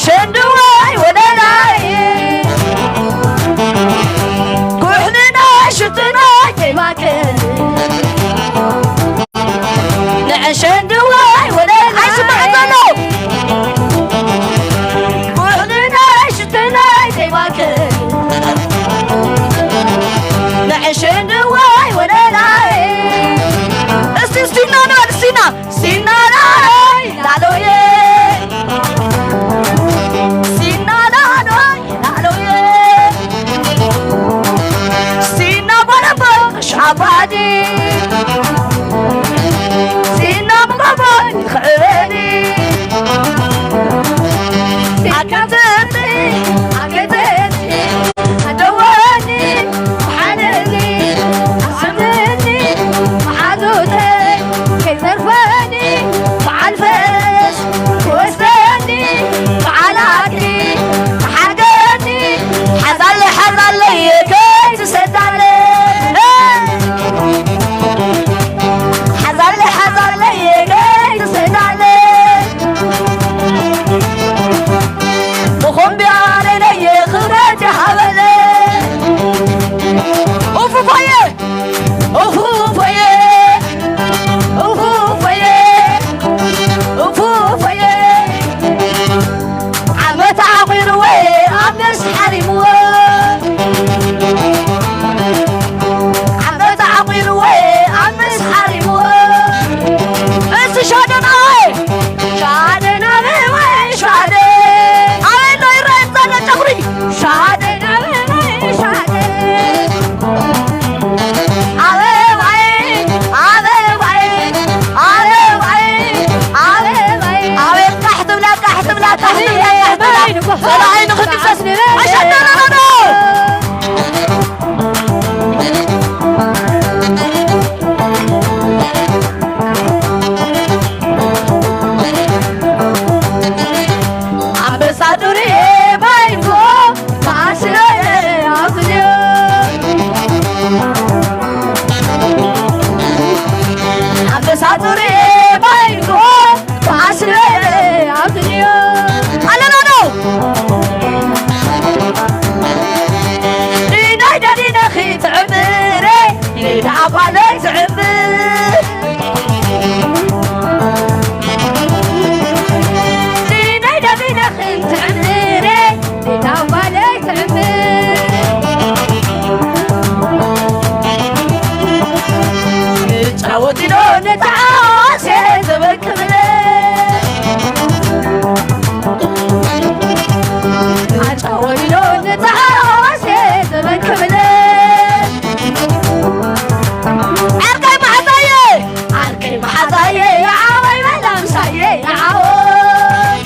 ሸንድዋይ ወለላይ ኩሕልናይ ሽትናይ ከይባክን ንዕሸንድዋይ ወለላይ ኣይስማዕ ዘሎ ኩሕልናይ ሽትናይ ከይባክን ንዕሸንድዋይ ወለላይ እስቲ እስቲና ንበል እስቲና ሲናራይ ላሎየ ሲናራይ ላሎየ ሲና ባለበሽ ኣባዲ ሲና ምባባይ ክዕበኒ ኣከተኒ ኣከተኒ ኣደወኒ ሓለኒ ኣስምኒ መሓዙተይ ከይተርፈኒ በዓል ፈረስ ክወስደኒ በዓል ኣድጊ ክሓርገኒ ሓዛለይ ሓዛለይ ከይትሰዳለይ ሓዛለይ ሓዛለይ ከይትሰዳለይ ብኾምቢያ ለይለየ ክብረት ይሃበለይ ኡፉፋየ ኡፉፈየ ኡፉፈየ ኡፉፈየ ዓመት ዓቑርወ ኣምስ ሓሪምወ ዓመት ዓቑርወ ኣምስ ሓሪምወ እስ ሻደናወ ሻደናወ ሻደ ኣበይ ዶ ይረአን ዘሎ ጨጉሪ ሻደ ኣንበሳ ዱርየ ባይንኮ ተኣስረ ኣኽልዮ ኣንበሳ ዱርየ ባይንኮ ተኣስረ ኣኽልዮ ኣለና ዶ ድናይ ደዲነኺ ትዕምረ ንደኣ ጓለይ ትዕምር ድናይ ደዲነኺ ትዕምረ ንደኣ ጓለይ ትዕምር ንጫወት ኢሎ ንተዓወት እየ ዝብል ክብለ ኣጫወት ኢሎ ንተዓወት እየ ዝብል ክብለ ዓርከይ መሓዛየ ዓርከይ መሓዛየ የዓወይ በላ ምሳየ የዓወይ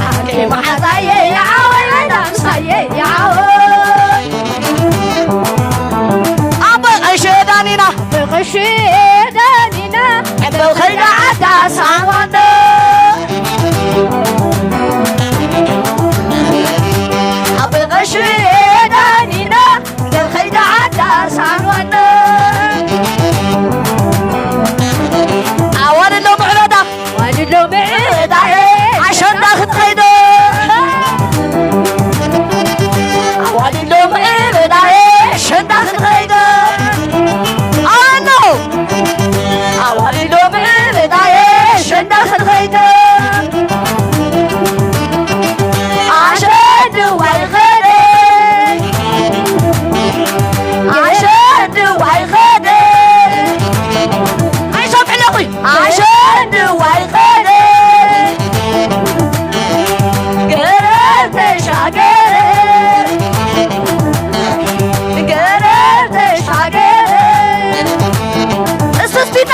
ዓርከይ መሓዛየ የዓወይ በላ ምሳየ የዓወይ ኣቦይ ቀሺ ዳኒና ብቐሺ ዳኒና ዕምበብ ኸይዳ ዓዳ ሳንዋንዶ ኣቦይ ቀሺ ዳኒና ዕምበብ ኸይዳ ዓዳ ሳንዋንዶ ኣዋልድ ሎምዕበዳ ኣዋልድ ሎምዕበዳ ኣሸንዳ ክትኸይዶ ኣዋልድ ሎምዕበዳ ኣሸንዳ ክትኸይዶ ኣኖ ኣዋልድ ሎምዕበዳ ኣሸንዳ ክትኸይዶ ኣሸንድዋይ ኸደ ኣሸንድዋይ ኸደ ኣይሰምዕለኹ ኣሸንድዋይ ኸደ ገረብ ተሻገረ ገረብ ተሻገረ እስስቲና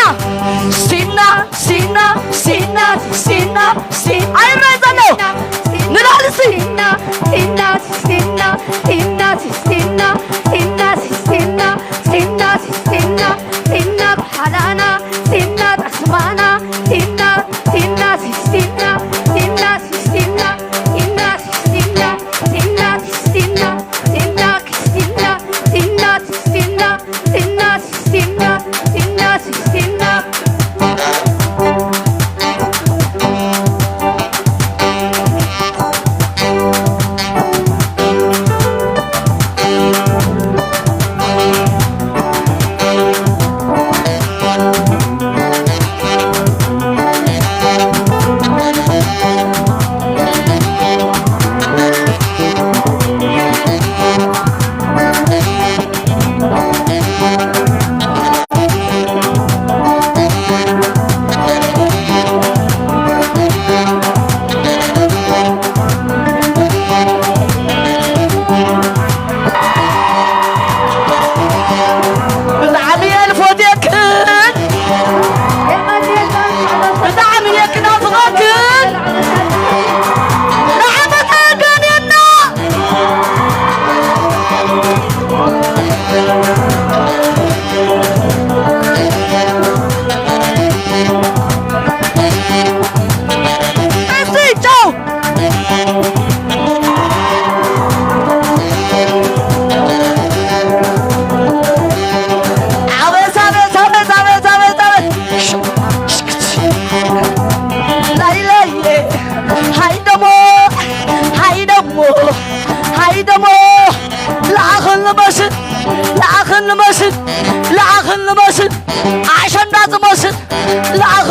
ሲና ሲና ሲና ሲና ሲና ኣይረይ ዘሎ ንላዕሊ ሲ ሲና ሲና ሲና ሲና ሲና ሲና ሲና ሲና ሲና ሲና ሲና ብሓላና ሲና ጠስማና ሲና ሲና ሲና ሲና ሲና ሲና ሲና ሲና ሲና ሲና ሲና ሲና ሲና ሲና ሲና ሲና ሲና ንመስል፣ ለኣኽን ንመስል፣ ኣሸንዳ ዝመስል፣ ለኣኽ